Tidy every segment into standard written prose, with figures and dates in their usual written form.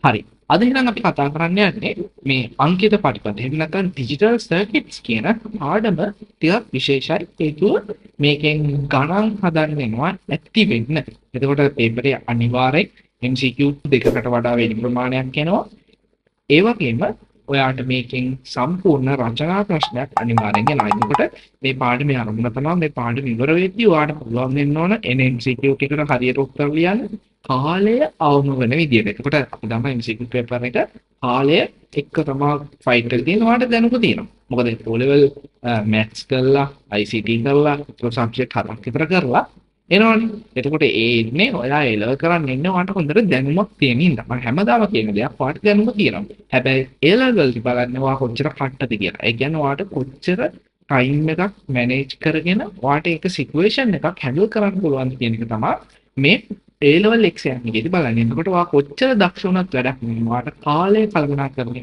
හරි. අද එහෙනම් අපි කතා කරන්න යන්නේ මේ අංකිත පටිපද. එහෙම නැත්නම් ඩිජිටල් සර්කිට්ස් කියන පාඩම ටිකක් විශේෂයි. හේතුව මේකෙන් ගණන් හදන්න වෙනවා ඇති වෙන්න. එතකොට පේපරේ අනිවාර්යෙන් MCQ දෙකකට වඩා වැඩි ප්‍රමාණයක් එනවා. ඒ වගේම ඔයාට මේකෙන් සම්පූර්ණ රචනා ප්‍රශ්නයක් අනිවාර්යෙන් එනවා. එතකොට මේ පාඩමේ අරමුණ තමයි මේ පාඩම ඉවර වෙද්දී ඔයාට පුළුවන් වෙන්න ඕන MCQ එකට හරියට උත්තර ලියන්න කාලය අවම වෙන විදියට. එතකොට අපි දන්නවා MCQ paper එක කාලය එක්ක තමයි ෆයිට් එක තියෙන. ඔයාට දැනුම තියෙනවා. මොකද O level maths කරලා ICT කරලා ඒක සබ්ජෙක්ට් හතක් විතර කරලා එනවනේ. එතකොට ඒ ඉන්නේ ඔයා ඒ ලෙවල් කරන්න ඉන්නේ ඔයාට හොඳට දැනුමක් තියෙන හින්දා. මම හැමදාම කියන දෙයක් ඔයාට දැනුම තියෙනවා. හැබැයි ඒ ලෙවල් වලදී බලන්නේ ඔයා කොච්චර කට්ටද කියලා. ඒ කියන්නේ ඔයාට කොච්චර ටයිම් එකක් මැනේජ් කරගෙන ඔයාට ඒක සිටුේෂන් එකක් හැන්ඩල් කරන්න පුළුවන්ද කියන එක තමයි මේ ඒ ලෙවල් එක්සෑම් එකේදී බලන්නේ. එතකොට ඔයා කොච්චර දක්ෂ වුණත් වැඩක් නෙමෙයි. ඔයාට කාලය කළමනාකරණය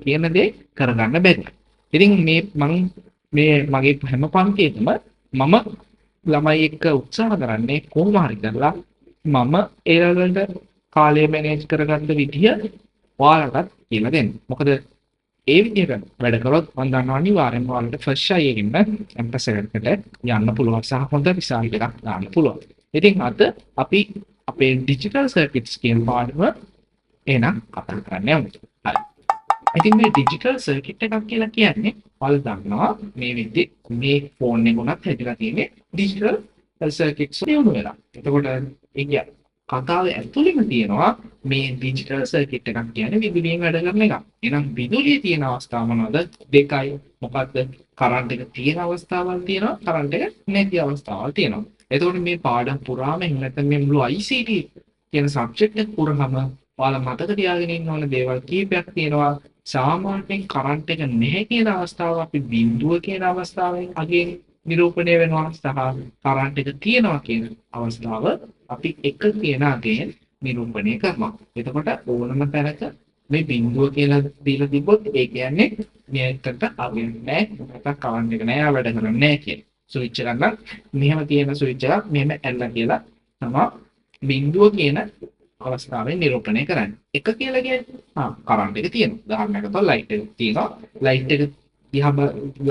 කියන දේ කරගන්න බැරි. ඉතින් මේ මං මේ මගේ හැම පන්තියකම මම ළමයි එක්ක උත්සාහ කරන්නේ කොහොම හරි කරලා මම ඒ වලට කාලය මැනේජ් කරගන්න විදිය ඔයාලටත් කියලා දෙන්න. මොකද ඒ විදිහට වැඩ කරොත් මම දන්නවා අනිවාර්යෙන්ම ඔයාලට ෆස්ට් ෂයි එකකින්ම කැම්පස් එකකට යන්න පුළුවන් සහ හොඳ රිසල්ට් එකක් ගන්න පුළුවන්. ඉතින් අද අපි අපේ ඩිජිටල් සර්කිට්ස් කියන පාඩම එහෙනම් කතා කරන්න යමු. හරි. ඉතින් මේ ඩිජිටල් සර්කිට් එකක් කියලා කියන්නේ ඔයාලා දන්නවා මේ වෙද්දි මේ ෆෝන් එක උනත් හැදිලා තියෙන්නේ ඩිජිටල් සර්කිට්ස් දියුණු වෙලා. එතකොට ඒ කියන්නේ කතාව ඇතුළෙම තියෙනවා මේ ඩිජිටල් සර්කිට් එකක් කියන්නේ විදුලියෙන් වැඩ කරන එකක්. එහෙනම් විදුලිය තියෙන අවස්ථා මොනවද? දෙකයි. මොකද්ද? කරන්ට් එක තියෙන අවස්ථාවල් තියෙනවා, කරන්ට් එක නැති අවස්ථාවල් තියෙනවා. එතකොට මේ පාඩම් පුරාම එහෙම නැත්නම් මේ මුළු ICT කියන සබ්ජෙක්ට් එක පුරාම ඔයාලා මතක තියාගෙන ඉන්න ඕන දේවල් කීපයක් තියෙනවා. සාමාන්‍යයෙන් කරන්ට් එක නැහැ කියන අවස්ථාව අපි බිඳුව කියන අවස්ථාවෙන් අගයෙන් නිරූපණය වෙනවා සහ කරන්ට් එක තියෙනවා කියන අවස්ථාව අපි එක කියන අගයෙන් නිරූපණය කරනවා. එතකොට ඕනම තැනක මේ බිඳුව කියලා දීලා තිබ්බොත් ඒ කියන්නේ මේකට අගයක් නැහැ, නැත්නම් කරන්ට් එක නැහැ, වැඩ කරන්නේ නැහැ කියන. ස්විච් එකක් නම් මෙහෙම තියෙන ස්විච් එකක් මෙහෙම ඇරලා කියලා තමයි බිඳුව කියන අවස්ථාවෙන් නිරූපණය කරන්නේ. එක කියලා කියන්නේ කරන්ට් එක තියෙනවා. උදාහරණයක් ගත්තොත් ලයිට් එක තියෙනවා. ලයිට් එක දිහා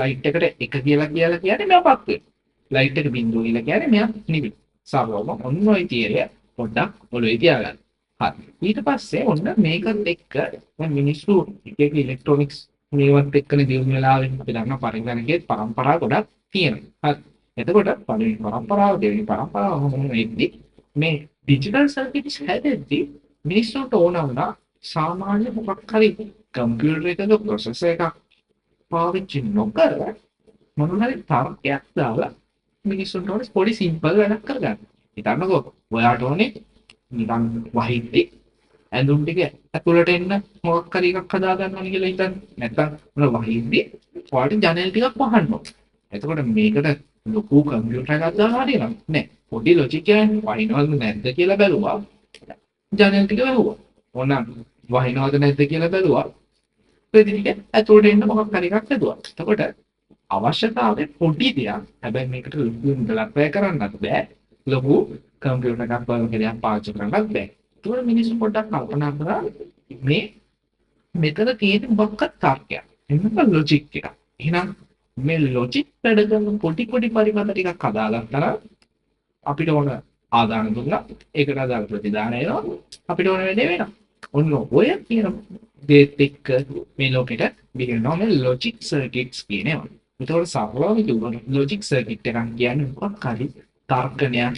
ලයිට් එකට එක කියලා කියලා කියන්නේ මෙයා පත් වෙනවා. ලයිට් එක බිඳුව කියලා කියන්නේ මෙයා නිවි. සරලවම ඔන්න ඔය තියරිය පොඩ්ඩක් ඔළුවේ තියාගන්න. හරි. ඊට පස්සේ ඔන්න මේකත් එක්ක දැන් මිනිස්සු එක එක ඉලෙක්ට්‍රොනික්ස් මේවත් එක්කනේ දියුණු වෙලා ආවේ. අපි දන්නවා පරිගණකයේ පරම්පරා ගොඩක් තියෙනවා. හරි. එතකොට පළවෙනි පරම්පරාව, දෙවෙනි පරම්පරාව ඔහොම එද්දි මේ ඩිජිටල් සර්කිට්ස් හැදෙද්දි මිනිස්සුන්ට ඕන වුණා සාමාන්‍ය මොකක් හරි කම්පියුටර් එකක ප්‍රොසෙසර් එකක් පාවිච්චි නොකර මොන හරි තර්කයක් දාලා මිනිස්සුන්ට ඕනේ පොඩි සිම්පල් වැඩක් කරගන්න. හිතන්නකෝ ඔයාට ඕනේ නිකන් වහිද්දි ඇඳුම් ටික ඇතුළට එන්න මොකක් හරි එකක් හදා ගන්න ඕනේ කියලා හිතන්න. නැත්නම් මොන වහිද්දි ඔයාට ජනෙල් ටිකක් වහන්න ඕනේ. එතකොට මේකට ලොකු කම්පියුටර් එකක් දාලා හරියනවද? නෑ. පොඩි ලොජික් එකක් වහිනවද නැද්ද කියලා බැලුවා. ජනෙල් ටික වැහුවා. ඕනනම් වහිනවද නැද්ද කියලා බැලුවා. රෙදි ටික ඇතුළට එන්න මොකක් හරි එකක් හදුවා. එතකොට අවශ්‍යතාවය පොඩි දෙයක්. හැබැයි මේකට ලොකු මුදලක් වැය කරන්නත් බෑ. ලොකු කම්පියුටර් එකක් වගේ දෙයක් පාවිච්චි කරන්නත් බෑ. ඒතකොට මිනිස්සු පොඩ්ඩක් කල්පනා කරා මේ මෙතන තියෙන මොකක්වත් තර්කයක්. එහෙම නැත්නම් ලොජික් එකක්. එහෙනම් මේ ලොජික් වැඩ කරන පොඩි පොඩි පරිමත ටිකක් හදාගත්තා නම් අපිට ඕන ආදාන දුන්නා, ඒකට අදාළ ප්‍රතිදාන එනවා, අපිට ඕන වැඩේ වෙනවා. ඔන්න ඔය කියන දේත් එක්ක මේ ලෝකෙට බිහිවෙනවා මේ ලොජික් සර්කිට්ස් කියන ඒවා. එතකොට සරලවම කිව්වොත් ලොජික් සර්කිට් එකක් කියන්නේ මොකක් හරි තර්කණයක්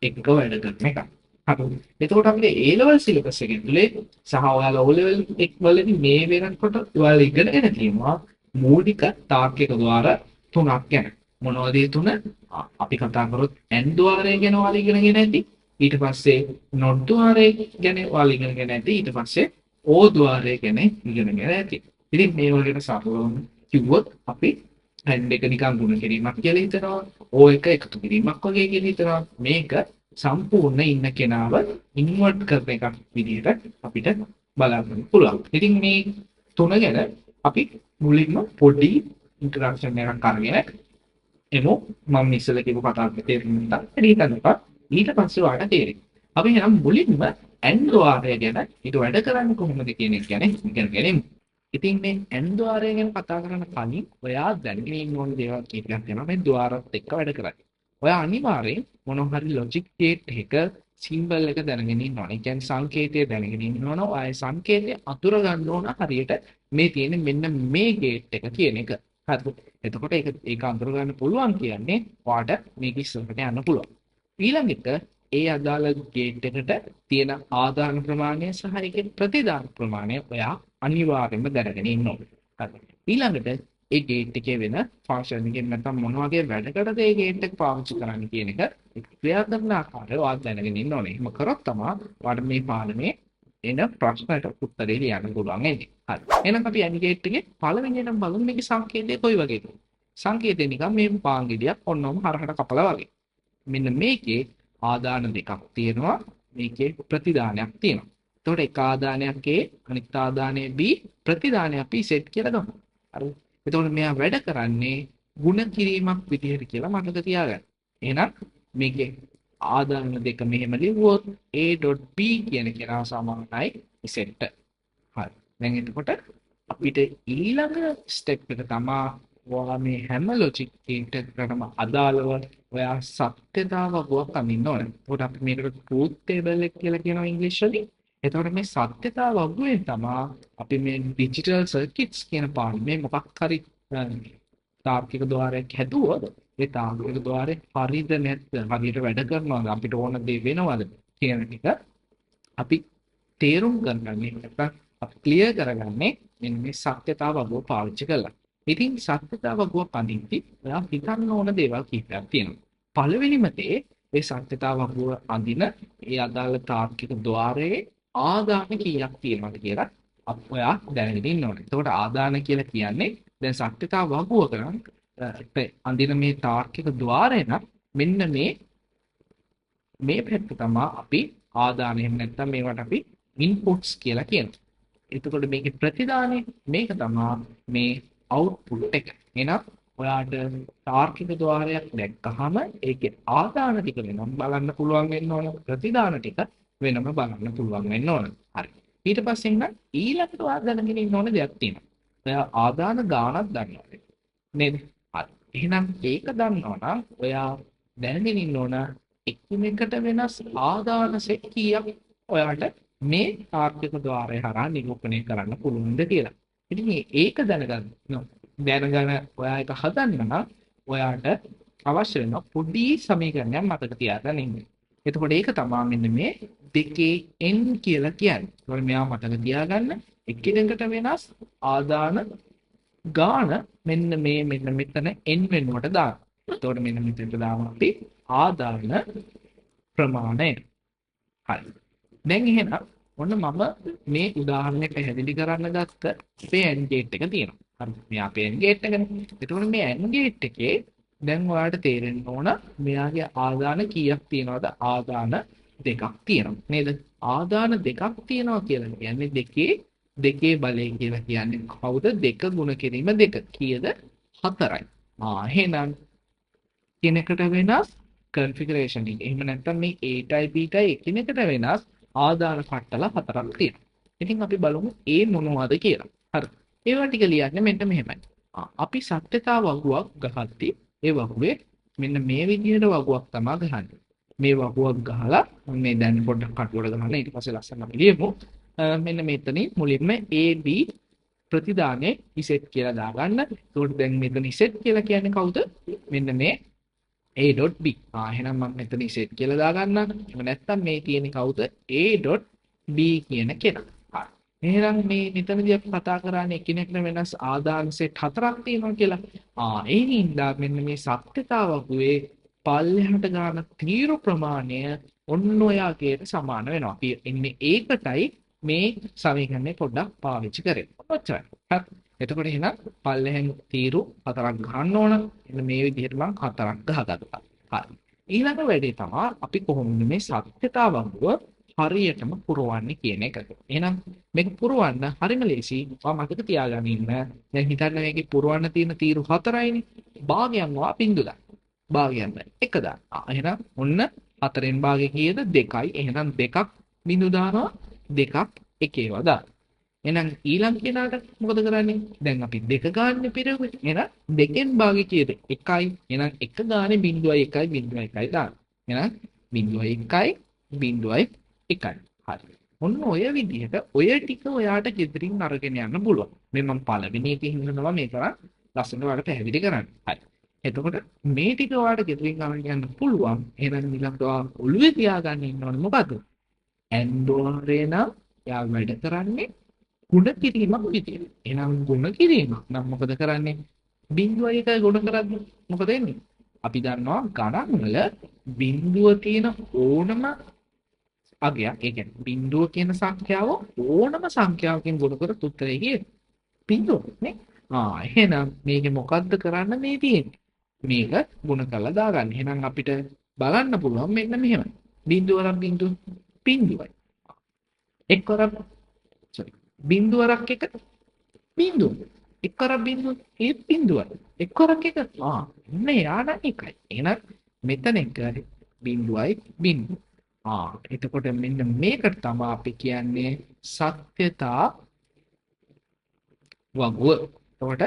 එක්ක වැඩ කරන එකක්. හරි. එතකොට අපිට A level syllabus එකේ ඇතුලේ සහ ඔයාලා O level එක් වලදී මේ වෙනකොට ඔයාලා ඉගෙනගෙන තියෙනවා මූලික තාර්කික ද්වාර තුනක් ගැන. මොනවද ඒ තුන? අපි කතා කරොත් AND ද්වාරය ගැන ඔයාලා ඉගෙනගෙන ඇති. ඊට පස්සේ NOT ද්වාරය ගැන ඔයාලා ඉගෙනගෙන ඇති. ඊට පස්සේ OR ද්වාරය ගැන ඉගෙනගෙන ඇති. ඉතින් මේ වගේ සරලවම කිව්වොත් අපි AND එක නිකන් ගුණ කිරීමක් කියලා හිතනවා. OR එක එකතු කිරීමක් වගේ කියලා හිතනවා. මේක සම්පූර්ණ ඉන්න කෙනාව ඉන්වර්ට් කරන එකක් විදිහට අපිට බලා ගන්න පුළුවන්. ඉතින් මේ තුන ගැන අපි මුලින්ම පොඩි ඉන්ට්‍රොඩක්ෂන් එකක් අරගෙන එමු. මම ඉස්සෙල්ලා කියපු කතාව තේරුම් නැත්නම් වැඩි හිතන්න එපා. ඊට පස්සේ ඔයාලට තේරෙයි. අපි එහෙනම් මුලින්ම AND ද්වාරය ගැන ඊට වැඩ කරන්නේ කොහොමද කියන එක ගැන ඉගෙන ගනිමු. ඉතින් මේ AND ද්වාරය ගැන කතා කරන්න කලින් ඔයා දැනගෙන ඉන්න ඕන දේවල් කීපයක් තියෙනවා මේ ද්වාරත් එක්ක වැඩ කරන්නේ. ඔයා අනිවාර්යෙන් මොන හරි ලොජික් ගේට් එකක සිම්බල් එක දැනගෙන ඉන්න ඕන. ඒ කියන්නේ සංකේතය දැනගෙන ඉන්න ඕන. ඔයා ඒ සංකේතය අතුර ගන්න ඕන හරියට මේ තියෙන මෙන්න මේ ගේට් එක කියන එක. හරිද? එතකොට ඒක ඒක අඳුර ගන්න පුළුවන් කියන්නේ ඔයාට මේක ඉස්සරහට යන්න පුළුවන්. ඊළඟ එක ඒ අදාළ ගේට් එකට තියෙන ආදාන ප්‍රමාණය සහ ඒකේ ප්‍රතිදාන ප්‍රමාණය ඔයා අනිවාර්යයෙන්ම දැනගෙන ඉන්න ඕනේ. හරි. ඊළඟට ඒ ගේට් එකේ වෙන ෆන්ක්ෂන් එකෙන් නැත්නම් මොන වගේ වැඩකටද ඒ ගේට් එක පාවිච්චි කරන්නේ කියන එක ක්‍රියා කරන ආකාරය ඔයා දැනගෙන ඉන්න ඕනේ. එහෙම කරොත් තමයි ඔයාට මේ පාඩමේ එන ප්‍රශ්නට උත්තරේ ලියන්න පුළුවන් වෙන්නේ. හරි. එහෙනම් අපි AND gate එකේ පළවෙනියටම බලමු මේකේ සංකේතය කොයි වගේද. සංකේතය නිකන් මේ පාන් ගෙඩියක් ඔන්නෝම හරහට කපලා වගේ. මෙන්න මේකේ ආදාන දෙකක් තියෙනවා, මේකේ ප්‍රතිදානයක් තියෙනවා. එතකොට එක ආදානයක් A, අනිත් ආදානය B, ප්‍රතිදානය අපි Z කියලා ගමු. හරි. එතකොට මෙයා වැඩ කරන්නේ ගුණ කිරීමක් විදිහට කියලා මතක තියාගන්න. එහෙනම් මේකේ ආදාන දෙක මෙහෙම ලිව්වොත් A.B කියන කෙනා සමානයි Z. හරි. දැන් එතකොට අපිට ඊළඟ ස්ටෙප් එක තමා ඔයා මේ හැම ලොජික් ගේට් එකකටම අදාළව ඔයා සත්‍යතාව වගුවක් අඳින්න ඕනේ. එතකොට අපි මේකට ට්‍රූත් ටේබල් එක කියලා කියනවා ඉංග්‍රීසි වලින්. එතකොට මේ සත්‍යතාව වගුවෙන් තමා අපි මේ ඩිජිටල් සර්කිට්ස් කියන පාඩමේ මොකක් හරි තාර්කික ද්වාරයක් හැදුවොත් ඒ තාර්කික ද්වාරේ හරිද නැද්ද, හරියට වැඩ කරනවද, අපිට ඕන දේ වෙනවද කියන ටික අපි තේරුම් ගන්නන්නේ නැත්නම් අපි ක්ලියර් කරගන්නේ මෙන්න මේ සත්‍යතාව වගුව පාවිච්චි කරලා. ඉතින් සත්‍යතාව වගුවක් අඳිද්දි ඔයා හිතන්න ඕන දේවල් කිහිපයක් තියෙනවා. පළවෙනිම දේ ඒ සත්‍යතාව වගුව අඳින ඒ අදාළ තාර්කික ද්වාරයේ ආදාන කීයක් තියෙනවද කියලා ඔයා දැනගෙන ඉන්න ඕනේ. එතකොට ආදාන කියලා කියන්නේ දැන් සත්‍යතාව වගුව කරන් අඳින මේ තාර්කික ද්වාරය නම් මෙන්න මේ මේ පැත්ත තමයි අපි ආදාන, එහෙම නැත්නම් මේවට අපි ඉන්පුට්ස් කියලා කියනවා. එතකොට මේකේ ප්‍රතිදානය මේක තමයි මේ අවුට්පුට් එක. එහෙනම් ඔයාට තාර්කික ද්වාරයක් දැක්කහම ඒකේ ආදාන ටික වෙනම බලන්න පුළුවන් වෙන්න ඕන, ප්‍රතිදාන ටික වෙනම බලන්න පුළුවන් වෙන්න ඕන. හරි. ඊට පස්සේ එහෙනම් ඊළඟට ඔයා දැනගෙන ඉන්න ඕන දෙයක් තියෙනවා. ඔයා ආදාන ගාණක් දන්නවා නේද? හරි. එහෙනම් ඒක දන්නවා නම් ඔයා දැනගෙන ඉන්න ඕන එකිනෙකට වෙනස් ආදාන සෙට් කීයක් ඔයාට මේ තාර්කික ද්වාරය හරහා නිරූපණය කරන්න පුළුවන්ද කියලා. ඉතින් ඒක දැනගන්න ඔයා ඒක හදන්න නම් ඔයාට අවශ්‍ය වෙන පොඩි සමීකරණයක් මතක තියාගන්න ඉන්න. එතකොට ඒක තමයි මෙන්න මේ දෙකේ n කියලා කියන්නේ. ඒතකොට මෙයා මතක තියාගන්න එකිනෙකට වෙනස් ආදාන ගාන මෙන්න මේ මෙන්න මෙතන n වෙනුවට දාන්න. එතකොට මෙන්න මෙතනට දාමු අපි ආදාන ප්‍රමාණය. හරි. දැන් එහෙනම් ඔන්න මම මේ උදාහරණය පැහැදිලි කරන්න ගත්ත අපේ AND gate එක තියෙනවා. හරි. මේ අපේ AND gate එකනේ. එතකොට මේ AND gate එකේ දැන් ඔයාලට තේරෙන්න ඕන මෙයාගේ ආදාන කීයක් තියෙනවද? ආදාන දෙකක් තියෙනවා නේද? ආදාන දෙකක් තියෙනවා කියලා කියන්නේ දෙකේ දෙකේ බලය කියලා කියන්නේ කවුද? දෙක ගුණ කිරීම දෙක කීයද? 4යි. එහෙනම් එකිනෙකට වෙනස් කන්ෆිගරේෂන් එක. එහෙම නැත්නම් මේ A ටයි B ටයි එකිනෙකට වෙනස් ආදාන පටල හතරක් තියෙනවා. ඉතින් අපි බලමු A මොනවද කියලා. හරි. ඒවා ටික ලියන්නේ මෙන්න මෙහෙමයි. අපි සත්‍යතා වගුවක් ගහද්දි ඒ වගුවේ මෙන්න මේ විදිහට වගුවක් තමයි ගහන්නේ. මේ වගුවක් ගහලා මම මේ දැන් පොඩ්ඩක් කටුවට ගහලා ඊට පස්සේ ලස්සන අපි ලියමු. මෙන්න මෙතනින් මුලින්ම A B ප්‍රතිදානයේ Z කියලා දාගන්න. එතකොට දැන් මෙතන Z කියලා කියන්නේ කවුද? මෙන්න මේ A.B. එහෙනම් මම මෙතන Z කියලා දාගන්නම්. එහෙම නැත්නම් මේ තියෙන්නේ කවුද? A.B කියන කෙනා. හරි. එහෙනම් මේ මෙතනදී අපි කතා කරන්නේ එකිනෙකට වෙනස් ආදාන සෙට් හතරක් තියෙනවා කියලා. ඒ හින්දා මෙන්න මේ සත්‍යතාව වගුවේ පල්ලෙහාට ගන්න තීරු ප්‍රමාණය ඔන්න ඔය අගයට සමාන වෙනවා. අපි එන්නේ ඒකටයි මේ සමීකරණය පොඩ්ඩක් පාවිච්චි කරේ. ඔච්චරයි. හරි. එතකොට එහෙනම් පල්ලෙහෙන් තීරු හතරක් ගන්න ඕන. එන්න මේ විදිහට මං හතරක් ගහගත්තා. හරි. ඊළඟ වැඩේ තමයි අපි කොහොමද මේ සත්‍යතාව වගුව හරියටම පුරවන්නේ කියන එක. එහෙනම් මේක පුරවන්න හරිම ලේසි. ඔයා මතක තියාගන්න ඉන්න. දැන් හිතන්න මේකේ පුරවන්න තියෙන තීරු හතරයිනේ. භාගයන් වා බිංදු දාන්න. භාගයන් එක දාන්න. එහෙනම් ඔන්න හතරෙන් භාගය කීයද? දෙකයි. එහෙනම් දෙකක් බිංදු දානවා, දෙකක් එක ඒවා දානවා. එහෙනම් ඊළඟ කෙනාට මොකද කරන්නේ? දැන් අපි දෙක ගානේ පිරෙව්වේ. එහෙනම් දෙකෙන් භාගය කීයද? 1යි. එහෙනම් එක ගානේ 0.1 0.1 දානවා. එහෙනම් 0.1 0.1. හරි. ඔන්න ඔය විදිහට ඔය ටික ඔයාට ගෙදරින් අරගෙන යන්න පුළුවන්. මේ මම පළවෙනි එකේ හින්දා මේ කරා ලස්සනට ඔයාලට පැහැදිලි කරන්න. හරි. එතකොට මේ ටික ඔයාලට ගෙදරින් අරගෙන යන්න පුළුවන්. එහෙනම් ඊළඟට ඔයා ඔළුවේ තියාගන්න ඉන්න ඕනේ මොකද්ද? ඇන්ඩෝරේ නම් එයා වැඩ කරන්නේ ගුණ කිරීමක් විදියට. එහෙනම් ගුණ කිරීමක් නම් මොකද කරන්නේ? 0.1 ගුණ කරද්දි මොකද වෙන්නේ? අපි දන්නවා ගණන් වල බිංදුව තියෙන ඕනම අගයක්, ඒ කියන්නේ බිංදුව කියන සංඛ්‍යාව ඕනම සංඛ්‍යාවකින් ගුණ කරොත් උත්තරේ කීයද? බිංදුව නේ. එහෙනම් මේකේ මොකද්ද කරන්න මේ තියෙන්නේ? මේක ගුණ කරලා දාගන්න. එහෙනම් අපිට බලන්න පුළුවන් මෙන්න මෙහෙම. බිංදුව වරක් බිංදුව බිංදුවයි. එක් වරක් සෝරි බිංදුව වරක් එක බිංදුව. එක් වරක් බිංදුව ඒත් බිංදුවයි. එක් වරක් එක එන්න යා නම් එකයි. එහෙනම් මෙතන එක බිංදුවයි බිංදුව. එතකොට මෙන්න මේකට තමයි අපි කියන්නේ සත්‍යතා වගුව. එතකොට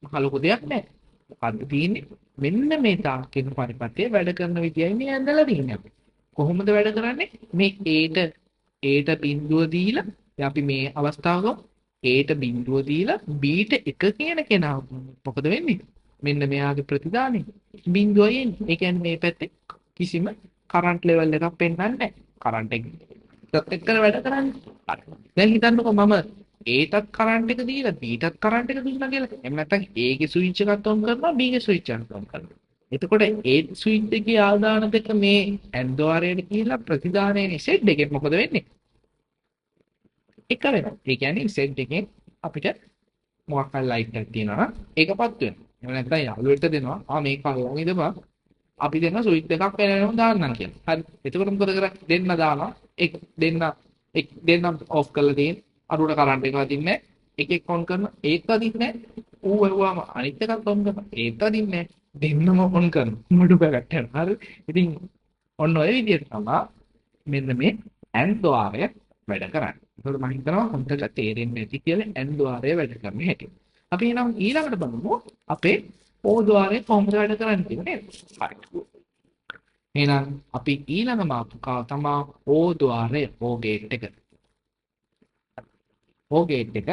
මහ ලොකු දෙයක් නෑ. මොකද්ද තියෙන්නේ? මෙන්න මේ තාර්කික පරිපථය වැඩ කරන විදියයි මේ ඇඳලා තියෙන්නේ අපි. කොහොමද වැඩ කරන්නේ? මේ ඒට බිංදුව දීලා දැන් අපි මේ අවස්ථාව ගමු. ඒට බිංදුව දීලා බීට එක කියන කෙනා මොකද වෙන්නේ? මෙන්න මෙයාගේ ප්‍රතිදානය බිංදුවයි එන්නේ. ඒ කියන්නේ මේ පැත්තේ කිසිම කරන්ට් ලෙවල් එකක් පෙන්වන්නේ නැහැ. කරන්ට් එකත් එක්කන වැඩ කරන්නේ. හරි. දැන් හිතන්නකෝ මම ඒටත් කරන්ට් එක දීලා බීටත් කරන්ට් එක දුන්නා කියලා. එහෙම නැත්නම් ඒගේ ස්විච් එකත් ඔන් කරනවා බීගේ ස්විච් එකත් ඔන් කරනවා. එතකොට ඒ ස්විච් එකේ ආදාන දෙක මේ ඇන්ඩ් ද්වාරයට ගිහිල්ලා ප්‍රතිදානයේ Z එකෙන් මොකද වෙන්නේ? එක වෙනවා. ඒ කියන්නේ Z එකෙන් අපිට මොකක් හරි ලයිට් එකක් තියෙනවා නම් ඒක පත් වෙනවා. එහෙම නැත්නම් යාළුවෙක්ට දෙනවා. මේක අල්ලන් ඉඳපන්. අපි දෙන්න ස්විච් දෙකක් වෙන වෙනම දාන්නම් කියලා. හරි. එතකොට මොකද කරන්නේ? දෙන්න දානවා. එක් දෙන්න එක් දෙන්න ඔෆ් කරලා තියෙන. අරුවට කරන්ට් එක වදින්නේ නැහැ. එකෙක් ඔන් කරනවා. ඒත් වදින්නේ නැහැ. ඌ ඇහුවාම අනිත් එකත් ඔන් කරනවා. ඒත් වදින්නේ නැහැ. දෙන්නම ඔන් කරනවා. මොඩු පැකට් යනවා. හරි. ඉතින් ඔන්න ඔය විදිහට තමයි මෙන්න මේ ඇන්ඩ් ද්වාරය වැඩ කරන්නේ. ඒකට මම හිතනවා හොඳට තේරෙන්නේ නැති කියලා ඇන්ඩ් ද්වාරය වැඩ කරන හැටි. අපි එහෙනම් ඊළඟට බලමු අපේ ඕ ද්වාරය කොහොමද වැඩ කරන්නේ කියලා නේද? හරි. එහෙනම් අපි ඊළඟ මාතෘකාව තමයි ඕ ද්වාරය, ඕ ගේට් එක. ඕ ගේට් එක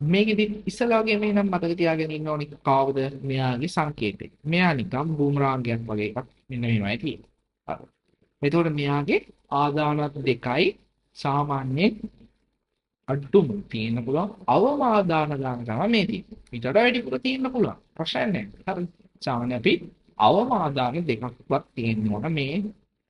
මේකෙදි ඉස්සලා වගේ මේ නම් මතක තියාගෙන ඉන්න ඕනි කවුද මෙයාගේ සංකේතය. මෙයා නිකන් බූමරාංගයක් වගේ එකක් මෙන්න මෙහෙමයි තියෙන්නේ. හරි. එතකොට මෙයාගේ ආදානත් දෙකයි සාමාන්‍යයෙන් අඩුම තියෙන්න පුළුවන් අවම ආදාන ගාන තමයි මේ තියෙන්නේ. ඊට වඩා වැඩිපුර තියෙන්න පුළුවන්. ප්‍රශ්නයක් නෑ. හරි. සාමාන්‍ය අපි අවම ආදාන දෙකක්වත් තියෙන්න ඕන මේ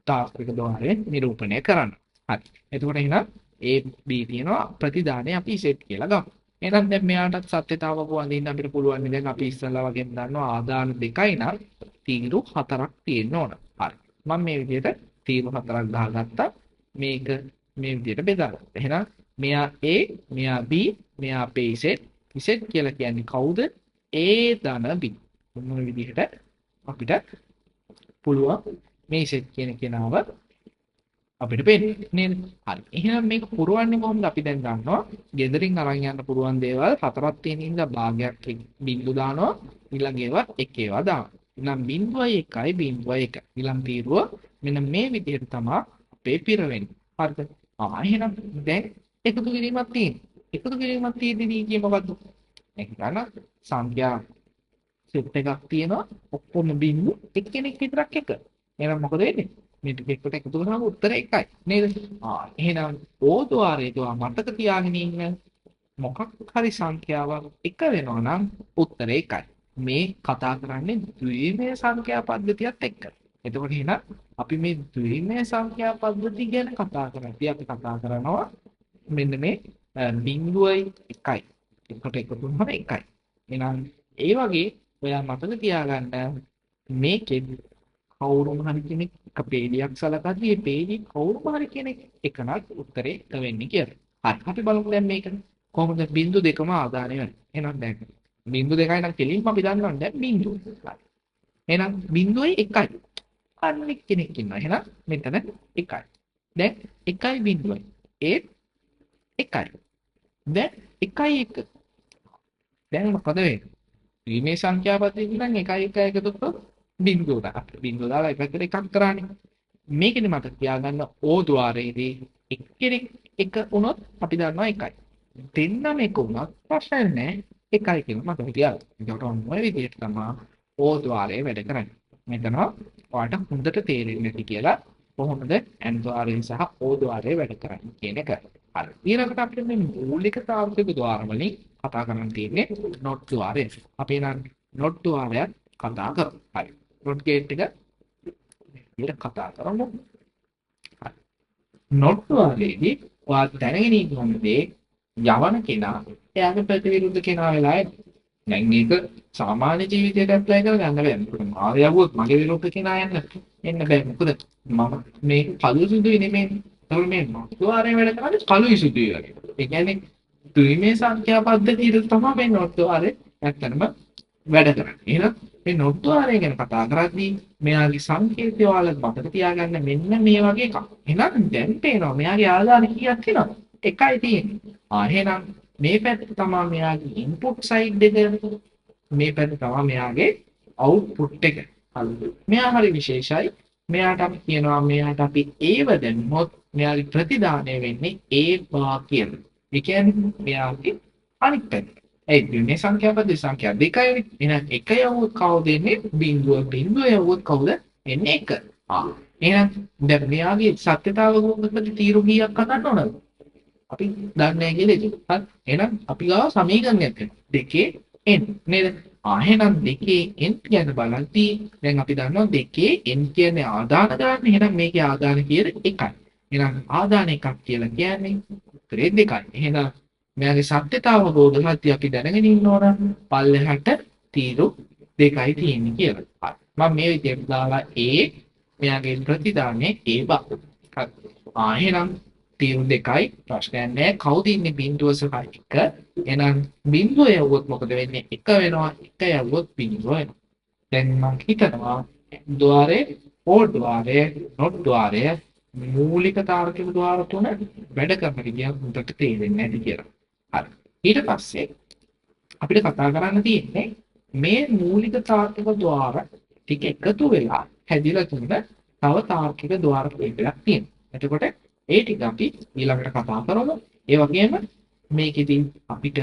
තාර්කික ද්වාරය නිරූපණය කරන්න. හරි. එතකොට එහෙනම් A B තියෙනවා ප්‍රතිදානය අපි Z කියලා ගමු. එහෙනම් දැන් මෙයාටත් සත්‍යතාවක වඳින්න අපිට පුළුවන්. දැන් අපි ඉස්සෙල්ලා වගේම දන්නවා ආදාන දෙකයි නම් තීරු හතරක් තියෙන්න ඕන. හරි. මම මේ විදිහට තීරු හතරක් දාගත්තා. මේක මේ විදිහට බෙදාගත්තා. එහෙනම් මෙයා A, මෙයා B, මෙයා අපේ Z. Z කියලා කියන්නේ කවුද? A ධන B. මොන විදිහට අපිට පුළුවන් මේ Z කියන කෙනාව අපිට පේන්නේ නේද? හරි. එහෙනම් මේක පුරවන්නේ කොහොමද? අපි දැන් දන්නවා ගෙදරින් අරන් යන්න පුළුවන් දේවල් හතරක් තියෙන හින්දා භාගයක් බිංදු දානවා, ඊළඟ ඒවා එක ඒවා දානවා. එහෙනම් බිංදුවයි එකයි බිංදුවයි එකයි. ඊළඟ තීරුව මෙන්න මේ විදිහට තමයි අපේ පිරවෙන්නේ. හරිද? එහෙනම් දැන් එකතු කිරීමක් තියෙනවා. එකතු කිරීමක් තියෙද්දි කියේ මොකද්ද? දැන් හිතන්න සංඛ්‍යා සෙට් එකක් තියෙනවා ඔක්කොම බිංදු එක්කෙනෙක් විතරක් එක. එහෙනම් මොකද වෙන්නේ? මේ ටික එකට එකතු කරාම උත්තරේ එකයි නේද? එහෙනම් ඕ ද්වාරයේ තුවා මතක තියාගෙන ඉන්න මොකක් හරි සංඛ්‍යාවක් එක වෙනවා නම් උත්තරේ එකයි. මේ කතා කරන්නේ ද්විමය සංඛ්‍යා පද්ධතියත් එක්ක. එතකොට එහෙනම් අපි මේ ද්විමය සංඛ්‍යා පද්ධතිය ගැන කතා කරද්දී අපි කතා කරනවා මෙන්න මේ බිංදුවයි එකයි. එකට එකතු වුණාම එකයි. එහෙනම් ඒ වගේ ඔයා මතක තියාගන්න මේකෙන් කවුරුම හරි කෙනෙක් එක පේලියක් සලකද්දී මේ පේලිය කවුරුම හරි කෙනෙක් එකනත් උත්තරේ එක වෙන්නේ කියලා. හරි. අපි බලමු දැන් මේක කොහොමද බිංදු දෙකම ආදානය වෙන්නේ. එහෙනම් දැන් බිංදු දෙකයි නම් කෙලින්ම අපි දන්නවනේ දැන් බිංදුව. හරි. එහෙනම් බිංදුවයි එකයි. අන්න එක්කෙනෙක් ඉන්නවා. එහෙනම් මෙතන එකයි. දැන් 1 0යි. ඒත් 1යි. දැන් 1 1. දැන් මොකද වෙන්නේ? ද්විමය සංඛ්‍යා පද්ධතිය නම් 1 1 එකතු කරොත් බිංදුව දාලා අපිට බිංදුව දාලා එක පැත්තට එකක් කරානේ. මේකෙදි මතක තියාගන්න ඕ ද්වාරයේදී එක්කෙනෙක් එක වුණොත් අපි දන්නවා 1යි. දෙන්නම එක වුණත් ප්‍රශ්නයක් නෑ 1යි කියලා මතක තියාගන්න. ඒකට ඔන්න ඔය විදිහට තමයි ඕ ද්වාරය වැඩ කරන්නේ. මෙතන ඔයාලට හොඳට තේරෙන්නේ නැති කියලා කොහොමද ඇන් ද්වාරය සහ ඕ ද්වාරය වැඩ කරන්නේ කියන එක. හරි. ඊළඟට අපිට මේ මූලික තාර්කික ද්වාර වලින් කතා කරන්න තියෙන්නේ නොට් ද්වාරය. අපි නම් නොට් ද්වාරයක් කතා කරමු. හරි. නොට් ගේට් එක විදිහට කතා කරමු. හරි. නොට් ද්වාරයේදී ඔයා දැනගෙන ඉන්න ඕන දේ යවන කෙනා එයාගේ ප්‍රතිවිරුද්ධ කෙනා වෙලා එන්නේ. දැන් මේක සාමාන්‍ය ජීවිතයට ඇප්ලයි කරගන්න බෑ. මොකද මාව යවුවොත් මගේ විරුද්ධ කෙනා එන්න බෑ. මොකද මම මේ කළු සුදුයි නෙමෙයිනේ. ඒතකොට මේ නොට් ද්වාරය වැඩ කරන්නේ කළුයි සුදුයි වගේ. ඒ කියන්නේ ද්විමය සංඛ්‍යා පද්ධතියට තමයි මේ නොට් ද්වාරය ඇත්තටම වැඩ කරන්නේ. එහෙනම් මේ නොට් ද්වාරය ගැන කතා කරද්දී මෙයාගේ සංකේතය ඔයාලා මතක තියාගන්න මෙන්න මේ වගේ එකක්. එහෙනම් දැන් පේනවා මෙයාගේ ආදාන කීයක් තියෙනවද? 1යි තියෙන්නේ. එහෙනම් මේ පැත්ත තමයි මෙයාගේ ඉන්පුට් සයිඩ් එක, මේ පැත්ත තමයි මෙයාගේ අවුට්පුට් එක. හරි. මෙයා හරි විශේෂයි. මෙයාට අපි කියනවා මෙයාට අපි ඒව දැම්මොත් මෙයාගේ ප්‍රතිදානය වෙන්නේ A බා කියලා. ඒ කියන්නේ මෙයාගේ අනිත් පැත්ත. ඒ ද්විමය සංඛ්‍යා පද්ධති සංඛ්‍යා දෙකයිනේ. එහෙනම් එක යවුවොත් කවුද එන්නේ? බිංදුව. බිංදුව යවුවොත් කවුද එන්නේ? 1. එහෙනම් දැන් මෙයාගේ සත්‍යතාව කොහොමද තීරු කීයක් හදන්න ඕනද? අපි දන්නේ නැහැ කියලා ඒක. හරි. එහෙනම් අපි ගාව සමීකරණයක් තියෙනවා. 2 n නේද? එහෙනම් 2 n ගැන බලද්දී දැන් අපි දන්නවා 2 n කියන්නේ ආදාන ගන්න. එහෙනම් මේකේ ආදාන කීයද? 1යි. එහෙනම් ආදාන එකක් කියලා කියන්නේ උත්තරේ 2යි. එහෙනම් මෙයාගේ සත්‍යතාව බෝධ සත්‍ය අපි දැනගෙන ඉන්න ඕන පල්ලෙහාට තීරු 2යි තියෙන්නේ කියලා. හරි. මම මේ විදිහට දාලා A මෙයාගේ ප්‍රතිදානය A බා. හරි. එහෙනම් තීරු 2යි ප්‍රශ්නයක් නෑ. කවුද ඉන්නේ බිංදුව සහ 1? එහෙනම් බිංදුව යවුවොත් මොකද වෙන්නේ? 1 වෙනවා. 1 යවුවොත් බිංදුව වෙනවා. දැන් මං හිතනවා ද්වාරේ, ඕ ද්වාරය, නොට් ද්වාරය මූලික තාර්කික ද්වාර තුන වැඩ කරන විදිය හොඳට තේරෙන්නේ නැති කියලා. හරි. ඊට පස්සේ අපිට කතා කරන්න තියෙන්නේ මේ මූලික තාර්කික ද්වාර ටික එකතු වෙලා හැදිලා තුන තව තාර්කික ද්වාර කීපයක් තියෙනවා. එතකොට ඒ ටික අපි ඊළඟට කතා කරමු. ඒ වගේම මේකෙදි අපිට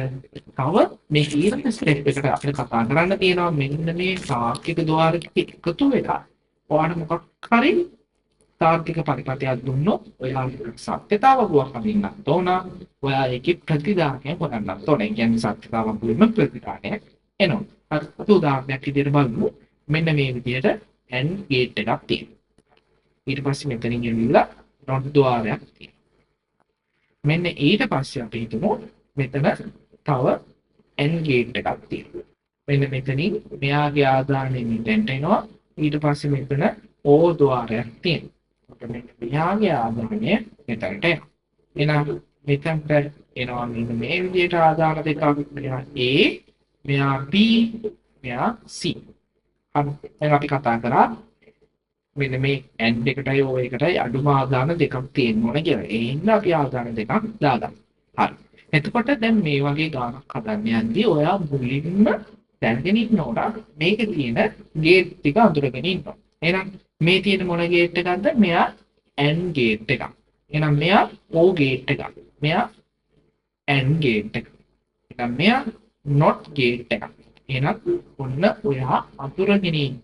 තව මේ ඊළඟ ස්ටෙප් එකට අපිට කතා කරන්න තියෙනවා මෙන්න මේ තාර්කික ද්වාර ටික එකතු වෙලා ඔයාලට මොකක් හරි තාර්කික පරිපථයක් දුන්නොත් ඔයා සත්‍යතාවයක් හඳින්නත් ඕන, ඔයා ඒකේ ප්‍රතිදානය හොයන්නත් ඕන. ඒ කියන්නේ සත්‍යතාවක් වලින්ම ප්‍රතිදානයක් එනවා. හරි. අපි උදාහරණයක් විදිහට බලමු. මෙන්න මේ විදිහට AND gate එකක් තියෙනවා. ඊට පස්සේ මෙතනින් ඇවිල්ලා not ද්වාරයක් තියෙනවා. මෙන්න ඊට පස්සේ අපි හිතමු මෙතන තව AND gate එකක් තියෙනවා. මෙන්න මෙතනින් මෙයාගේ ආදානය මෙතෙන්ට එනවා. ඊට පස්සේ මෙතන OR ද්වාරයක් තියෙනවා. මෙන්න මෙයාගේ ආදානය මෙතනට එනවා. එහෙනම් මෙතනට එනවා මෙන්න මේ විදිහට ආදාන දෙකක්. මෙයා A, මෙයා B, මෙයා C. හරි. දැන් අපි කතා කරා මෙන්න මේ AND එකටයි OR එකටයි අඩුම ආදාන දෙකක් තියෙන්න ඕන කියලා. ඒ හින්දා අපි ආදාන දෙකක් දාගන්න. හරි. එතකොට දැන් මේ වගේ ගානක් හදන්න යද්දී ඔයා මුලින්ම දැනගෙන ඉන්න ඕන මේකේ තියෙන ගේට් ටික අඳුරගෙන ඉන්න ඕන. එහෙනම් මේ තියෙන මොන ගේට් එකක්ද? මෙයා AND gate එකක්. එහෙනම් මෙයා OR gate එකක්. මෙයා AND gate එකක්. එහෙනම් මෙයා NOT gate එකක්. එහෙනම් ඔන්න ඔයා අඳුරගෙන ඉන්න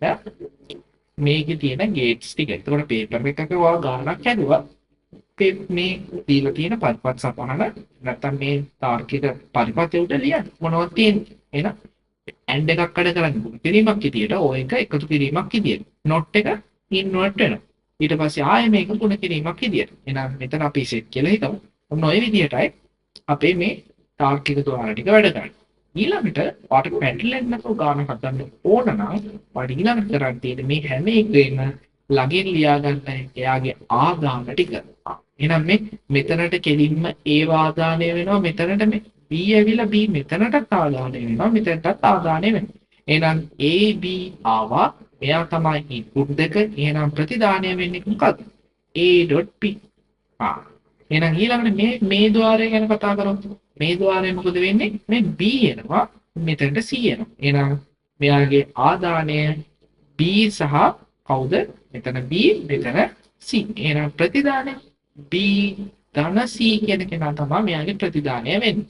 මේකේ තියෙන ගේට්ස් ටික. එතකොට පේපර් එකක ඔයා ගානක් හැදුවා. මේ දීලා තියෙන පරිපත් සටහන නැත්තම් මේ තාර්කික පරිපථය උඩ ලියන්න මොනවද තියෙන්නේ. එහෙනම් AND එකක් වැඩ කරන්නේ ගුණ කිරීමක් විදියට, OR එක එකතු කිරීමක් විදියට. NOT එක ඉන්වර්ට් වෙනවා. ඊට පස්සේ ආයෙ මේක ගුණ කිරීමක් විදියට. එහෙනම් මෙතන අපි සෙට් කියලා හිතමු. ඔන්න ඔය විදියටයි අපේ මේ තාර්කික ද්වාර ටික වැඩ කරන්නේ. ඊළඟට ඔයාට පැටලෙන්නේ නැතුව ගාන හදන්න ඕන නම් ඔයාට ඊළඟට කරන්න තියෙන්නේ මේ හැම එකේම ළඟින් ලියා ගන්න එයාගේ ආදාන ටික. එහෙනම් මේ මෙතනට කෙලින්ම A ආදානය වෙනවා, මෙතනට මේ B ඇවිල්ලා B මෙතනටත් ආදානය වෙනවා, මෙතනටත් ආදානය වෙනවා. එහෙනම් A B ආවා, මෙයා තමයි ඉන්පුට් දෙක. එහෙනම් ප්‍රතිදානය වෙන්නේ මොකද්ද? A.B. ආ එහෙනම් ඊළඟට මේ මේ ద్వාරය ගැන කතා කරමු. මේ ద్వාරය මොකද වෙන්නේ? මේ B එනවා මෙතනට C එනවා. එහෙනම් මෙයාගේ ආදානය B සහ කවුද? මෙතන B මෙතන C. එහෙනම් ප්‍රතිදානය B ධන C කියන කෙනා තමයි මෙයාගේ ප්‍රතිදානය වෙන්නේ.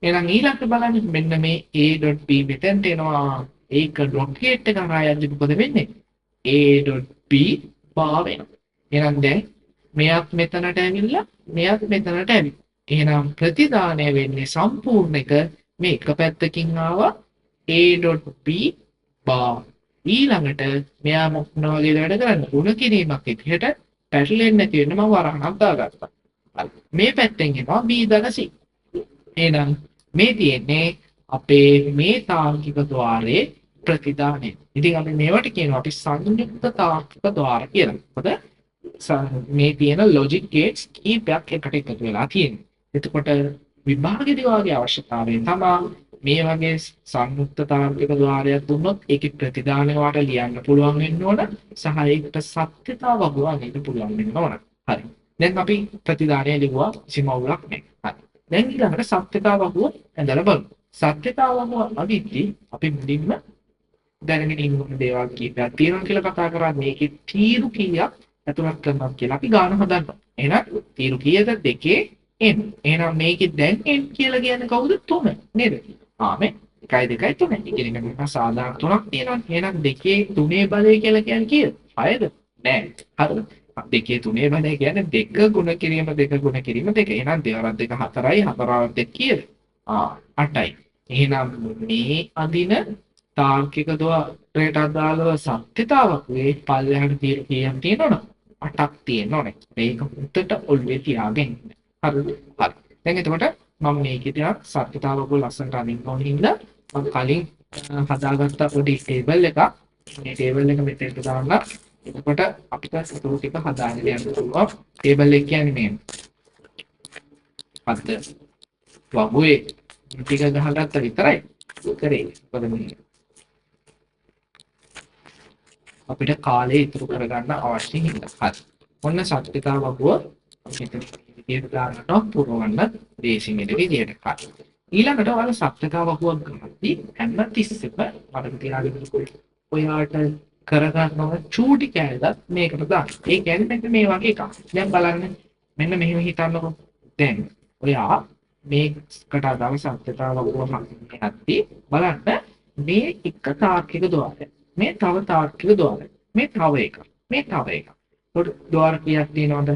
එහෙනම් ඊළඟට බලන්න මෙන්න මේ A.B මෙතනට එනවා. ඒක ඩොට් ගේට් එක හරහා යද්දි මොකද වෙන්නේ? A.B බා වෙනවා. එහෙනම් දැන් මෙයත් මෙතනට ඇවිල්ලා මෙයත් මෙතනට ඇවිල්ලා. එහෙනම් ප්‍රතිදානය වෙන්නේ සම්පූර්ණ එක මේ එක පැත්තකින් ආවා A.B බා. ඊළඟට මෙයා මොන වගේද වැඩ කරන්නේ? ගුණ කිරීමක් විදිහට පැටලෙන්නේ නැති වෙන්න මම වරහණක් දාගත්තා. හරි. මේ පැත්තෙන් එනවා B ධන C. එහෙනම් මේ තියෙන්නේ අපේ මේ තාර්කික ద్వාරයේ ප්‍රතිදානය. ඉතින් අපි මේවට කියනවා අපි සංයුක්ත තාර්කික ద్వාර කියලා. මොකද මේ තියෙන ලොජික් ගේට්ස් කීපයක් එකට එකතු වෙලා තියෙනවා. එතකොට විභාගෙදි වාගේ අවශ්‍යතාවය තමයි මේ වගේ සංයුක්ත තාර්කික ద్వාරයක් දුන්නොත් ඒකේ ප්‍රතිදානය වාට ලියන්න පුළුවන් වෙන්න ඕන සහ ඒකට සත්‍යතාව වගවන්න පුළුවන් වෙන්න ඕන. හරි. දැන් අපි ප්‍රතිදානය ලිව්වා කිසිම අවුලක් නැහැ. හරි. දැන් ඊළඟට සත්‍යතාව වගුව ඇඳලා බලමු. සත්‍යතාව වගුව අදිද්දි අපි මුලින්ම දැනගෙන ඉන්න ඕන දේවල් කීපයක් තියෙනවා කියලා කතා කරා. මේකේ තීරු කීයක් ඇතුළත් කරනවා කියලා අපි ගාන හදන්නවා. එහෙනම් තීරු කීයද? 2 n. එහෙනම් මේකේ දැන් n කියලා කියන්නේ කවුද? 3 නේද? ආ මේ 1 2 3. ඒ කියන්නේ නිකන් සාධාරණ තුනක් තියෙනවා. එහෙනම් 2 3 බලය කියලා කියන්නේ කීයද? 6ද? නෑ. හරිද? 2 3 බලය කියන්නේ 2 ගුණ කිරීම 2 ගුණ කිරීම 2. එහෙනම් 2 වරක් 2 4යි 4 වරක් 2 කීයද? ආ 8යි. එහෙනම් මේ අදින තාර්කික ద్వාරයට අදාළව සත්‍යතාවක් වේ පල්ලෙහාට තීරු කීයක් තියෙනවද? 8ක් තියෙන්න ඕනේ. මේක හොඳට ඔළුවේ තියාගෙන ඉන්න. හරිද? හරි. දැන් එතකොට මම මේකේ ටිකක් සත්‍යතාවක ලස්සනට අඳින්න ඕන හින්දා මම කලින් හදාගත්ත පොඩි ටේබල් එකක් මේ ටේබල් එක මෙතෙන්ට දාන්න. එතකොට අපිට සතුරු ටික හදාගෙන යන්න පුළුවන්. ටේබල් එක කියන්නේ මේ පද වගුවේ ටික ගහගත්ත විතරයි කරේ. මොකද මේ අපිට කාලය ඉතුරු කරගන්න අවශ්‍ය හින්දා. හරි. ඔන්න සත්‍යතාව වගුව මෙතන විදියට දාගන්නවා පුරවන්න දේශි මෙන්න විදියට. හරි. ඊළඟට ඔයාලා සත්‍යතාව වගුවක් ගන්නදී හැම තිස්සෙම මතක තියාගන්න ඔයාට කරගන්න ඕන චූටි කෑල්ලක් මේකට දාන්න. ඒ කියන්නේ මෙන්න මේ වගේ එකක්. දැන් බලන්න මෙන්න මෙහෙම හිතන්නකෝ. දැන් ඔයා මේකට අදාළ සත්‍යතාව වගුව හදද්දී බලන්න මේ එක තාර්කික ద్వාරයක්. මේ තව තාර්කික ద్వාරයක්. මේ තව එකක්. මේ තව එකක්. ඒකට ద్వාර කීයක් තියෙනවද?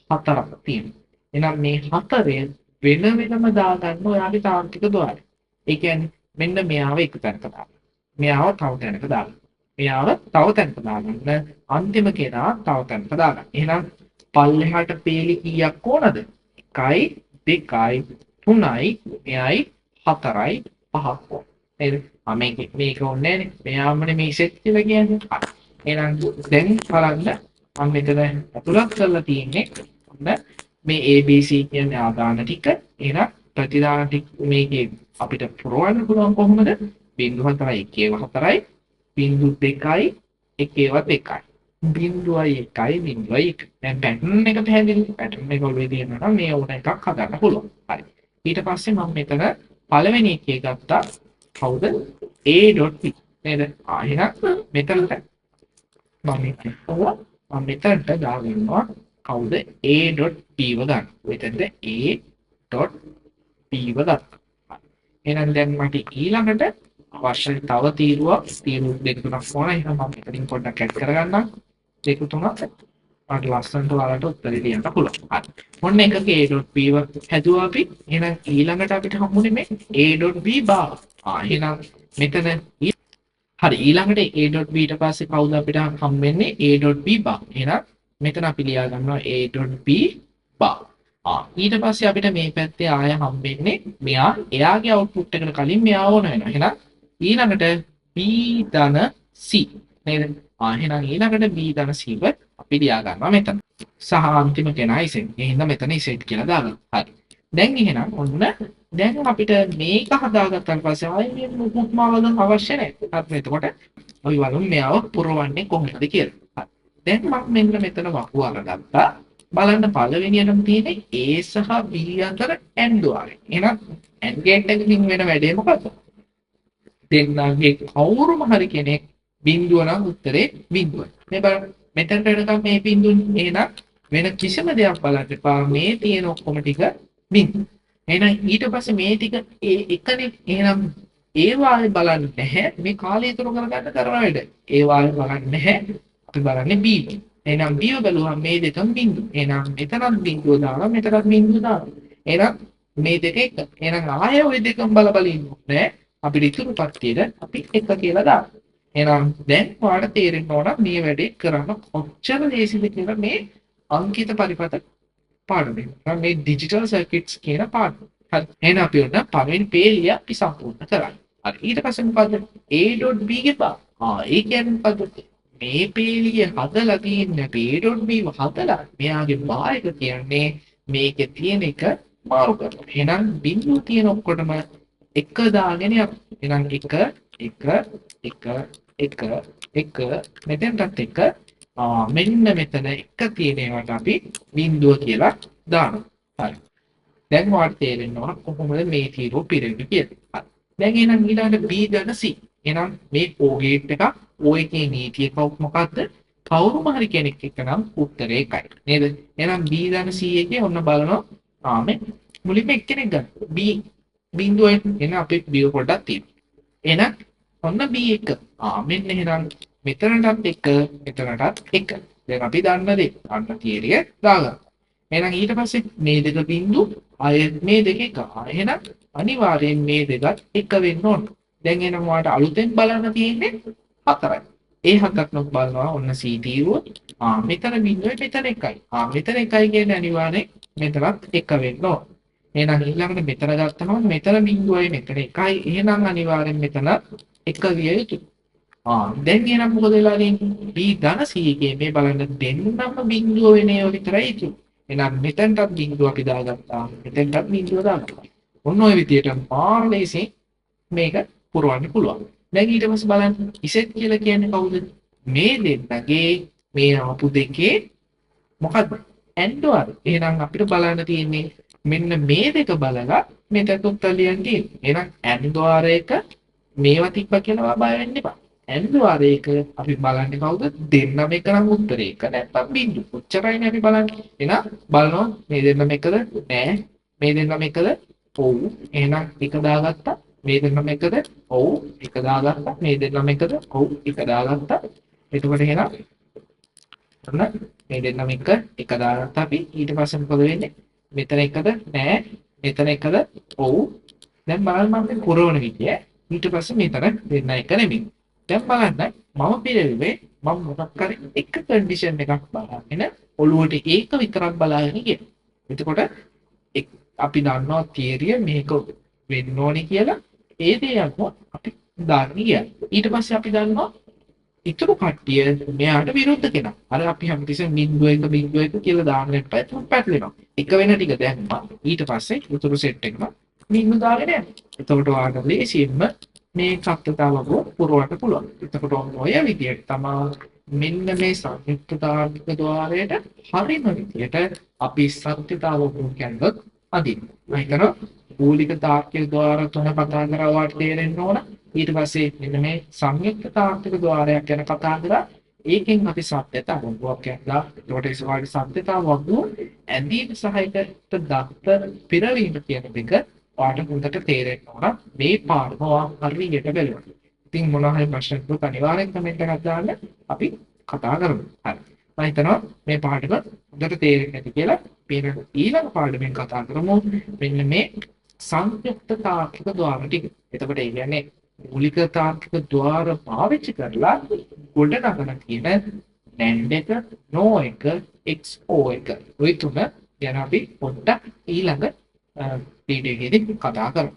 4ක් තියෙනවා. එහෙනම් මේ හතරේ වෙන වෙනම දාගන්න ඔයාගේ තාර්කික ద్వාරය. ඒ කියන්නේ මෙන්න මෙයාව එක තැනක දාගන්න. මෙයාව තව තැනක දාගන්න. මෙයාව තව තැනක දාගන්න. අන්තිම කෙනා තව තැනක දාගන්න. එහෙනම් පල්ලෙහාට පේලි කීයක් ඕනද? 1යි 2යි 3යි මෙයයි 4යි 5ක් ඕන. නේද? ආ මේක මේක ඕනේ නෑනේ. මෙයාමනේ මේ සෙට් කියලා කියන්නේ. හරි. එහෙනම් දැන් බලන්න මම මෙතන ඇතුළත් කරලා තියෙන්නේ ඔන්න මේ ABC කියන්නේ ආදාන ටික. එහෙනම් ප්‍රතිදාන ටික මේකේ අපිට පුරවන්න පුළුවන් කොහොමද? 0.4යි 1 4යි 0.2යි 1 2යි 0.1 0.1. දැන් පැටර්න් එක පැහැදිලි. පැටර්න් එක ඔළුවේ තියෙනවා නම් මේ ඕන එකක් හදන්න පුළුවන්. හරි. ඊට පස්සේ මම මෙතන පළවෙනි එකේ ගත්තා කවුද? A.B නේද? ආ එහෙනම් මෙතනට මම මේක මම මෙතනට දාගන්නවා කවුද? A.B ව ගන්න. මෙතනට A.B ව ගත්තා. එහෙනම් දැන් මට ඊළඟට අවශ්‍ය තව තීරුවක් තීරු දෙක තුනක් ඕන. එහෙනම් මම මෙතනින් පොඩ්ඩක් ඇඩ් කරගන්නම්. දෙක තුනක් මට ලස්සනට ඔයාලට උත්තරේ ලියන්න පුළුවන්. හරි. ඔන්න එකක A.B ව හැදුවා අපි. එහෙනම් ඊළඟට අපිට හම්බුනේ මේ A.B බාර්. ආ එහෙනම් මෙතන හරි ඊළඟට A.B ඊට පස්සේ කවුද අපිට හම් වෙන්නේ? A.B bar. එහෙනම් මෙතන අපි ලියා ගන්නවා A.B බාර්. ආ ඊට පස්සේ අපිට මේ පැත්තේ ආය හම් වෙන්නේ මෙයා එයාගේ අවුට්පුට් එකට කලින් මෙයා ඕන වෙනවා. එහෙනම් ඊළඟට B ධන C නේද? ආ එහෙනම් ඊළඟට B ධන C ව අපි ලියා ගන්නවා මෙතන. සහ අන්තිම කෙනා Z. ඒ හින්දා මෙතන Z කියලා දාගන්න. හරි. දැන් එහෙනම් ඔන්න දැන් අපිට මේක හදාගත්තාන් පස්සේ ආයේ මේ මුකුත්ම අවශ්‍ය නැහැ. හරි. එතකොට අපි බලමු මෙයාව පුරවන්නේ කොහොමද කියලා. හරි. දැන් මම මෙන්න මෙතන වකුව අරගත්තා. බලන්න පළවෙනියටම තියෙන්නේ A සහ B අතර AND ද්වාරය. එහෙනම් AND gate එකකින් වෙන වැඩේ මොකද්ද? දෙන්නගේ කවුරුම හරි කෙනෙක් බිඳුව නම් උත්තරේ බිඳුවයි. මේ බලන්න මෙතනට එනකම් මේ බිඳුවනේ. එහෙනම් වෙන කිසිම දෙයක් බලන්න එපා. මේ තියෙන ඔක්කොම ටික බිඳුව. එහෙනම් ඊට පස්සේ මේ ටික ඒ එකනේ. එහෙනම් ඒ වාගේ බලන්නේ නැහැ. මේ කාලය ඉතුරු කරගන්න කරන වැඩ. ඒ වාගේ බලන්නේ නැහැ. අපි බලන්නේ B. එහෙනම් B බැලුවම මේ දෙකම බිඳුව. එහෙනම් මෙතනත් බිඳුව දානවා, මෙතනත් බිඳුව දානවා. එහෙනම් මේ දෙක එක. එහෙනම් ආයෙ ඔය දෙකම බල බල ඉන්න ඕනේ. අපිට ඉතුරු පත්තියට අපි එක කියලා දානවා. එහෙනම් දැන් ඔයාලට තේරෙන්න ඕන මේ වැඩේ කරන්න කොච්චර ලේසිද කියලා මේ අංකිත පරිපථ පාඩමේ. මේ ඩිජිටල් සර්කිට්ස් කියන පාඩම. හරි. එහෙනම් අපි ඔන්න පළවෙනි පේලිය අපි සම්පූර්ණ කරා. හරි. ඊට පස්සේ මොකද්ද? A.B ගේ බා. ඒ කියන්නේ මොකද්ද? මේ පේලිය හදලා තියෙන A.B හදලා මෙයාගේ බා එක කියන්නේ මේකේ තියෙන එක මාරු කරනවා. එහෙනම් බිඳුව තියෙන ඔක්කොටම එක දාගෙන යනවා. එහෙනම් 1 1 1 1 1 මෙතනටත් 1. මෙන්න මෙතන එක තියෙන ඒවාට අපි බිඳුව කියලා දානවා. හරි. දැන් ඔයාලට තේරෙන්න ඕන කොහොමද මේ තීරුව පිරෙන්නේ කියලා. හරි. දැන් එහෙනම් ඊළඟට B ධන C. එහෙනම් මේ O gate එකක් O එකේ නීතිය මොකක්ද? කවුරුම හරි කෙනෙක් එක නම් උත්තරේ එකයි. නේද? එහෙනම් B ධන C එකේ ඔන්න බලනවා. මේ මුලින්ම එක්කෙනෙක් ගන්න. B බිඳුවයි. එහෙනම් අපි B පොඩ්ඩක් තියෙනවා. එහෙනම් ඔන්න B එක. මෙන්න එහෙනම් මෙතනටත් 1 මෙතනටත් 1. දැන් අපි දන්න දේ අන්න තියරිය දාගන්න. එහෙනම් ඊට පස්සේ මේ දෙක බිඳු ආයෙ මේ දෙක එක. එහෙනම් අනිවාර්යයෙන් මේ දෙකත් එක වෙන්න ඕන. දැන් එහෙනම් ඔයාලට අලුතෙන් බලන්න තියෙන්නේ 4යි. ඒ හතරක් නම් බලනවා ඔන්න C තීරුව. මෙතන බිඳුවයි මෙතන 1යි. මෙතන 1යි කියන්නේ අනිවාර්යයෙන් මෙතනත් 1 වෙන්න ඕන. එහෙනම් ඊළඟට මෙතන ගත්තම මෙතන බිඳුවයි මෙතන 1යි. එහෙනම් අනිවාර්යෙන් මෙතන 1 විය යුතුයි. දැන් එහෙනම් මොකද වෙලා තියෙන්නේ? B ධන C එකේ මේ බලන්න දෙන්නම බිඳුව වෙන ඒවා විතරයි ඉතුරු. එහෙනම් මෙතනටත් බිඳුව අපි දාගත්තා. මෙතනටත් බිඳුව දාගත්තා. ඔන්න ඔය විදියට මාර ලේසියෙන් මේක පුරවන්න පුළුවන්. දැන් ඊට පස්සේ බලන්න Z කියලා කියන්නේ කවුද? මේ දෙන්නගේ මේ ආපු දෙකේ මොකද්ද? AND වල. එහෙනම් අපිට බලන්න තියෙන්නේ මෙන්න මේ දෙක බලලා මෙතන උත්තර ලියන්න තියෙන්නේ. එහෙනම් AND ද්වාරයක මේවා තිබ්බා කියලා බය වෙන්න එපා. AND ද්වාරයක අපි බලන්නේ කවුද? දෙන්නම එක නම් උත්තරේ එක නැත්තම් බිඳුව. ඔච්චරයිනේ අපි බලන්නේ. එහෙනම් බලනවා මේ දෙන්නම එකද? නෑ. මේ දෙන්නම එකද? ඔව්. එහෙනම් එක දාගත්තා. මේ දෙන්නම එකද? ඔව්. එක දාගත්තා. මේ දෙන්නම එකද? ඔව්. එක දාගත්තා. එතකොට එහෙනම් ඔන්න මේ දෙන්නම එක එක දාගත්තා අපි. ඊට පස්සේ මොකද වෙන්නේ? මෙතන එකද? නෑ. මෙතන එකද? ඔව්. දැන් බලන්න මම මේ පුරවන විදිය. ඊට පස්සේ මෙතන දෙන්න එක නෙමෙයි. දැන් බලන්න මම පිරෙව්වේ මම මොකක් හරි එක කන්ඩිෂන් එකක් බලාගෙන ඔළුවට ඒක විතරක් බලාගෙන ගියා. එතකොට අපි දන්නවා තියරිය මේක වෙන්න ඕනේ කියලා. ඒ දේ අනුව අපි දාන්න ගියා. ඊට පස්සේ අපි දන්නවා ඉතුරු කට්ටිය මෙයාට විරුද්ධ කෙනා. අර අපි හැමතිස්සෙම බිඳුව එක බිඳුව එක කියලා දාන්න එපා. එතකොට පැටලෙනවා. එක වෙන ටික දැම්මා. ඊට පස්සේ ඉතුරු සෙට් එකම බිඳුව දාගෙන යනවා. එතකොට ඔයාලට ලේසියෙන්ම මේ සත්‍යතාවක පුරවන්න පුළුවන්. එතකොට ඔය විදියට තමා මෙන්න මේ සංයුක්ත තාර්කික ද්වාරයට හරිම විදියට අපි සත්‍යතාවක කියනවත් අදින්න. මම හිතනවා මූලික තාර්කික ද්වාර තුන කතා කරා ඔයාලට තේරෙන්න ඕන. ඊට පස්සේ මෙන්න මේ සංයුක්ත තාර්කික ද්වාරයක් ගැන කතා කරා. ඒකෙන් අපි සත්‍යතාවයක් කියනවා. එතකොට ඒ වගේ සත්‍යතාවක් ඇඳීම සහ ඒකට දත්ත පිරවීම කියන දෙක ඔයාලට හොඳට තේරෙන්න ඕන. මේ පාඩම ඔයා හරියට බැලුවා. ඉතින් මොනවා හරි ප්‍රශ්න තිබුණොත් අනිවාර්යෙන් කමෙන්ට් එකක් දාන්න අපි කතා කරමු. හරි. මම හිතනවා මේ පාඩම හොඳට තේරෙන්න ඇති කියලා. අපි ඊළඟ පාඩමෙන් කතා කරමු මෙන්න මේ සංයුක්ත තාර්කික ද්වාර ටික. එතකොට ඒ කියන්නේ මූලික තාර්කික ද්වාර පාවිච්චි කරලා ගොඩනගන තියෙන NAND එක, NOR එක, XOR එක. ඔය තුන ගැන අපි පොඩ්ඩක් ඊළඟ වීඩියෝ එකේදී කතා කරමු.